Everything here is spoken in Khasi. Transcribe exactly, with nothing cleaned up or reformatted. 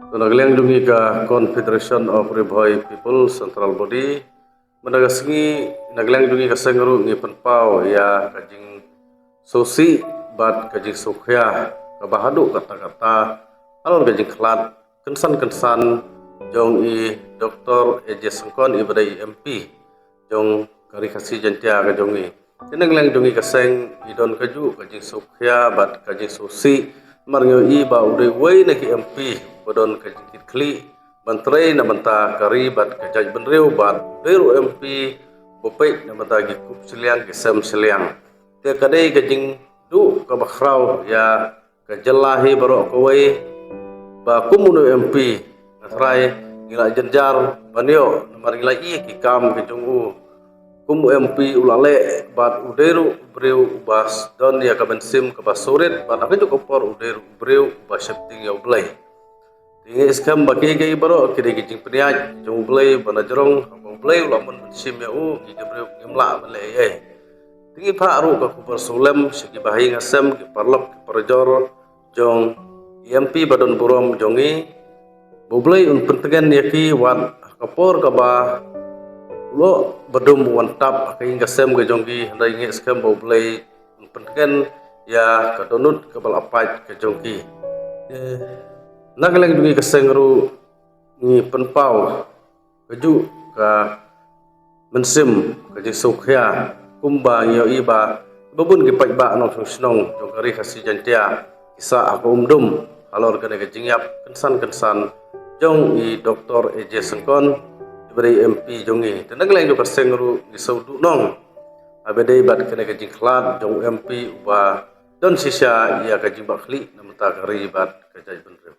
Na ka liang jong ngi ka Confederation of Ri Bhoi People Central Body, mynta ka sngi na ka liang jong ngi ka seng ruh ngi pynpaw ïa ka jingsngewsih bad ka jingsngewkhia kaba haduh katta katta halor ka jingkhlad kynsan kynsan jong i Doktor A J Syngkon, iba dei i M P jong ka Ri Khasi Jaiñtia ka jong ngi. Te na ka liang jong ngi ka seng, i don kajuh ka jingsngewkhia bad ka jingsngewsih, namar ngi ïohi ba u dei uwei na ki M P ba don ka jingkitkhlieh ban trei na bynta ka ri bad ka jaitbynriew, bad u dei ruh M P ba peit na bynta ki kup shiliang ki sem shiliang. Te ka dei ka jingduh kaba khraw ïa ka jylla hi baroh kawei, ba kum une u M P nga tharai ngi la jynjar ban ïoh, namar ngi la ïohi ki kam ki jong u. Kum u M P u la leh bad u dei ruh u briew uba don ïa ka mynsiem kaba surit, bad ha kajuh ka por u dei ruh u briew uba sheptieng ïa U Blei. Te ngi ngeit skhem ba kiei kiei baroh ki dei ki jingpynïaid jong U Blei ba na jrong, haba U Blei u la mon mynsiem ïa u, ngi ki briew ngim lah ban leh ei ei. Te ngi phah ruh ka khubor sngewlem sha ki bahaïing hasem, ki paralok ki parajor jong i M P ba don burom jong ngi, ba U Blei un pyntngen ïa ki, wat ha ka por kaba u la ba dum u wan tap ha ka ïing ka sem ka jong ki, hynrei ngi ngeit skhem ba U Blei un pyntngen ïa ka dohnud kaba la pait ka jong ki. Te na ka liang jong ngi ka seng ruh ngi pynpaw kajuh ka mynsiem ka jingsngewkhia, kumba ngi ïohi ba bun ki paidbah nongshong shnong jong ka Ri Khasi Jaiñtia ki sah ha ka umdum halor kane ka jingïap kynsan kynsan jong i Doktor A J Syngkon, iba dei M P jong ngi. Te na ka liang jong ka seng ruh ngi sngewduhnong haba dei bad kane ka jingkhlad jong u M P uba don shisha ïa ka jingbakla na bynta ka ri bad ka jaitbynriew.